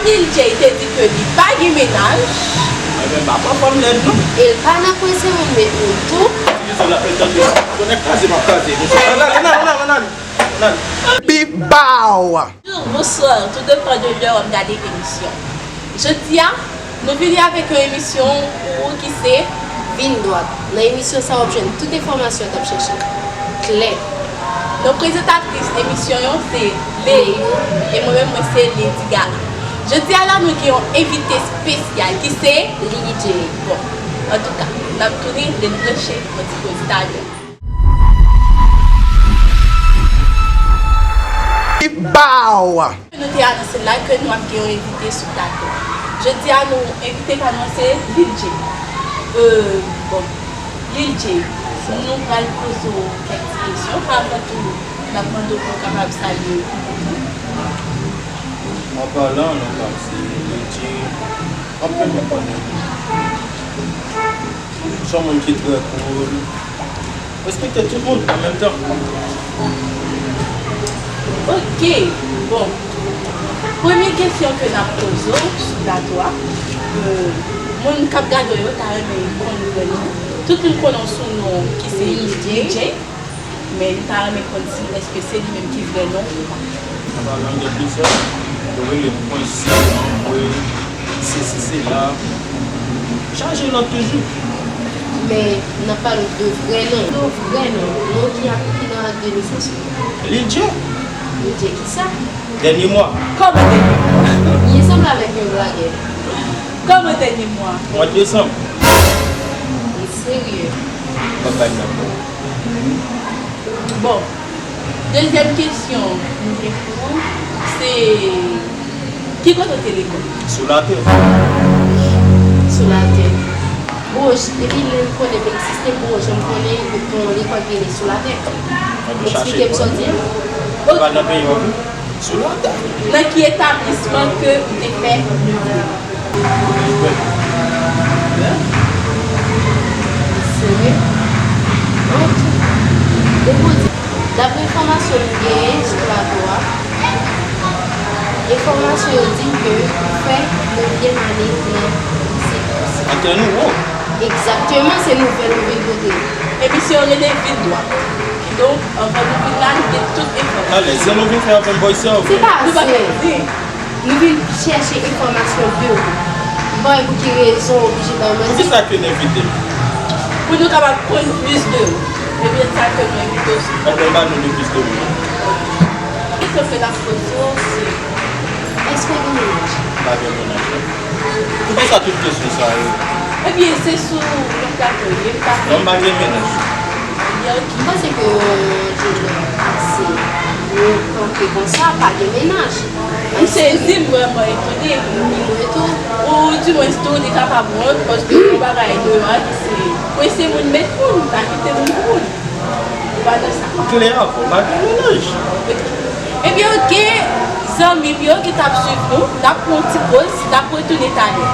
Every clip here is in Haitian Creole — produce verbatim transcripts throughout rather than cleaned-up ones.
Lil Jay te di ke li pa gen mennaj. Mwen menm pa pran fanm lèd non. E l pa nan pwen se moun met moun tou. Ti Vizo la pèl tande. Konnen kraze m ap kraze. Mesye, ann al, ann al, ann al, ann al, ann al. Bibaw! Bonjour, bonsoir, tout dépend de lè w ap gade emisyon. Jodi a, nou vini avèk yon emisyon pou ou ki se Vin Dwat. Nan emisyon sa, w ap jwenn tout enfòmasyon w t ap chèche. Klè. Non prezantatris emisyon yo se Leyou, e mwen menm, mwen se Lady Gala. Jodi a la, nou gen yon envite espesyal ki se Lil Jay. Bon, antouka, n ap tounen, ret branche, yon ti poz talè. Bibaw! Nou te anonse la ke nou ap gen yon envite sou plato. Jodi a, nou envite pa nou an se Lil Jay. Euh, bon, Lil Jay, nou pral poze w kèk ti kesyon. Avan tou, n ap mande w pou w kapab salye piblik nou. An palan, non pa m se Lil Jay. Anpil moun konnen m. Se yon moun ki trè cool. Respekte tout moun an menm tan. Ok, bon. Premye kesyon ke n ap poze w sou plato a, euh, moun k ap gade w yo ta renmen konn vrè non w. Tout moun konnen w sou non ki se Lil Jay. Men li ta renmen konn si èske se li menm ki vrè non ou pa. An palan, gen plizyè. Yo rele m Prince, Anmwe, sesi, sela. Chaje lòt toujou. Men, n ap pale de vrè non. De vrè non. Non ki ap, ki nan ak de nesans ou. Lil Jay. Lil Jay kisa? Dènye mwa. Kòman dènye mwa? Li sanble avèk yon blagè. Kòman dènye mwa? Mwa desanm. Li serye. Pap bay m nan. Bon, dezyèm kesyon nou gen pou ou, se ki kote w te lekòl? Sou latè. Sou latè. Bon, depi lè m konnen m egziste, bon, jan m konnen yon lekòl ki rele sou latè. Eksplike m sa w di a. Ou pral nan peyi w ap viv? Sou latè. Nan ki etablisman ke ou te fè nevye? Serye? Ok. Depi w di, daprè enfòmasyon nou genyen sou plato a, enfòmasyon yo di ke ou fè nevyèm ane nan lise Pousyen. Antre nou, wo. Egzakteman, se nouvèl nou vin pote. Emisyon an rele Vin Dwat. Kidonk, anvan nou vin la, nou gen tout enfòmasyon. Alèz, jan nou vin fè avè m, boy, se an vre. Se pa zen. Nou vin chèche enfòmasyon de ou. M pa wè pou ki rezon w oblije ba yo manti. Poukisa ke n envite m? Pou nou kapab konn plis de ou. Ebyen, sa ke nou envite w sou. Ebyen, ba nou de plis de ou. Kesyon ke n ap poze w, se, èske w gen mennaj? M pa gen mennaj, non. Poukisa tout kesyon sa yo? Ebyen, se sou yon plato, li pa. Non, m pa gen mennaj. Ebyen, ok. M panse ke, euh, se nou kanpe konsa, pa gen mennaj. M sezi, m vrèman etone. Wi, mwen tou. Ou, dimwens tou, li kapab wont, paske yon bagay deyò a ki se prese moun met moun, pa kite moun pou moun. Ou pa nan sa. Klè avè w, pa gen mennaj. Ebyen, ok, zanmi m yo ki t ap swiv nou, n ap pran yon ti poz, n ap retounen talè.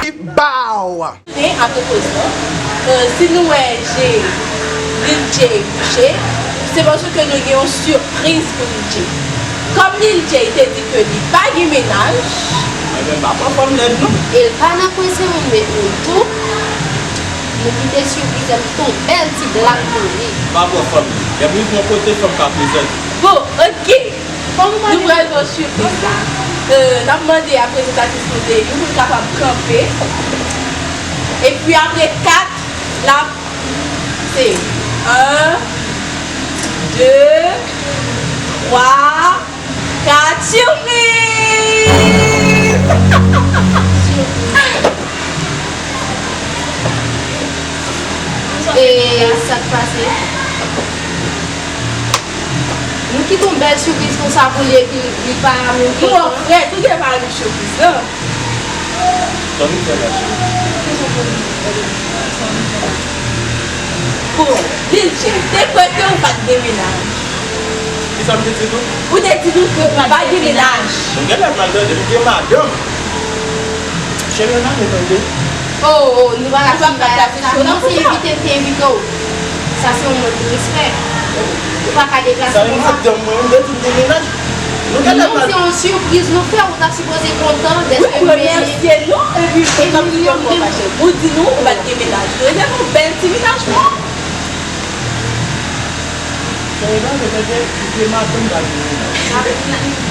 Bibaw! Tounen apre poz lan, euh, si nou wè je Lil Jay bouche, se paske nou gen yon sipriz pou Lil Jay. Kòm Lil Jay te di ke li pa gen mennaj. Mwen menm pa pran fanm lèd non. E l pa nan pwen se moun met moun tou. Nou kite sipriz lan, nou kite yon bèl ti blag pou li. M pa pran fanm. Depi m yon kote fanm ka prezan. Bon, ok. Nou pral fè yon sipriz la. Euh, n ap mande a prezantatris nou de nou pou l kapab kanpe. Epi apre kat, l ap Se en, de, twa, kat, sipriz! E sa k pase? Nou kite yon bèl sipriz konsa pou li epi li pa menm kontan. Frè, tout gen pa yon sipriz, non? Tòmi fè mache. Bon, Lil Jay, te kwè ke ou pa t gen mennaj. Kisa m te di nou? Ou te di nou ke ou pa t gen mennaj. Nou genlè mal tande, m gen madanm. Cheri, ann ale tande. Oh, oh, nou pa ka fin bagay la. Sa, non, se envite m te envite w. Sa se yon mòd de respè. Ou pa ka deplase konsa. Sa menm madanm mwen, m te di m gen mennaj. Nou gentan. Non, se yon sipriz nou fè, ou ta sipoze kontan dèske. Wi, premye nou, epi ou t ap di ankò fache. Ou di nou, ou pa t gen mennaj. Rete pou bèl ti mennaj mwen.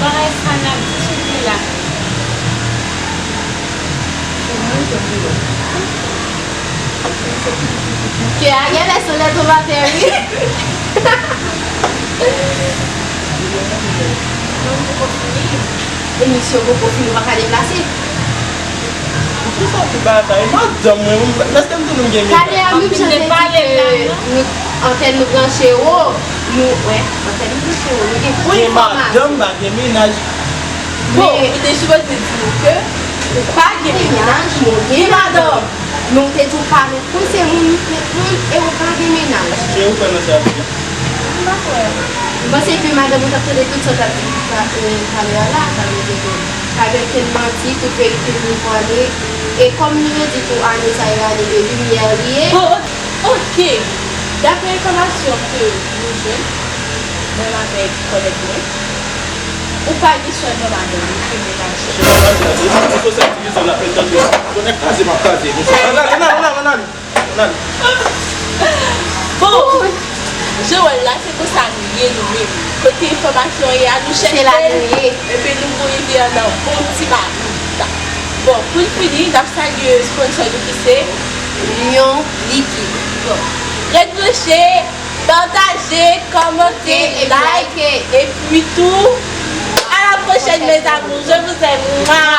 Bagay sa n ap diskite la. Kè a genlè sou lè tomatè wi. Emisyon poko fini, ou pa ka deplase. Kisa ki bagay? Madanm mwen, èske m di nou m gen mennaj? Talè a menm jan te di ke nou, antèn nou branche wo, nou, wè, antèn nou branche wo, nou gen pwen enfòmasyon. Gen madanm, pa gen mennaj. Bon, ou te sipoze di nou ke ou pa gen mennaj, men ou gen madanm. Men ou te di w pa met moun, se moun ou met moun, e ou pa gen mennaj. Kè ou fè nan sa a? M pa kwè. M panse ke madanm ou t ap tande tout sa w t ap di talè a la, sa vle di ke pa gen okenn manti, tout verite nou vwale. E kòm nou te di tou, ane sa yo ane de limyè li ye. Bon, oke. Daprè enfòmasyon ke nou jwenn, mwen avèk kòlèg mwen, ou pa gen sèlman madanm ou, ou gen mennaj. Mesye, mwen pa di la, se sou sèt divizyon n ap met tande. Konnen kraze, m ap kraze. Mesye, ann ale, ann ale, ann ale, ann ale. Bon, jan w wè l la, se konsa nou ye nou menm. Kote enfòmasyon ye a, nou chèche l, epi nou voye li an nan bon ti magout. Bon, pou n fini, n ap salye sponsò nou ki se Lion Likid. Bon, ret branche, pataje, kòmante, like, epi tou, à la prochaine, mes amours. Je vous aime. Mwa.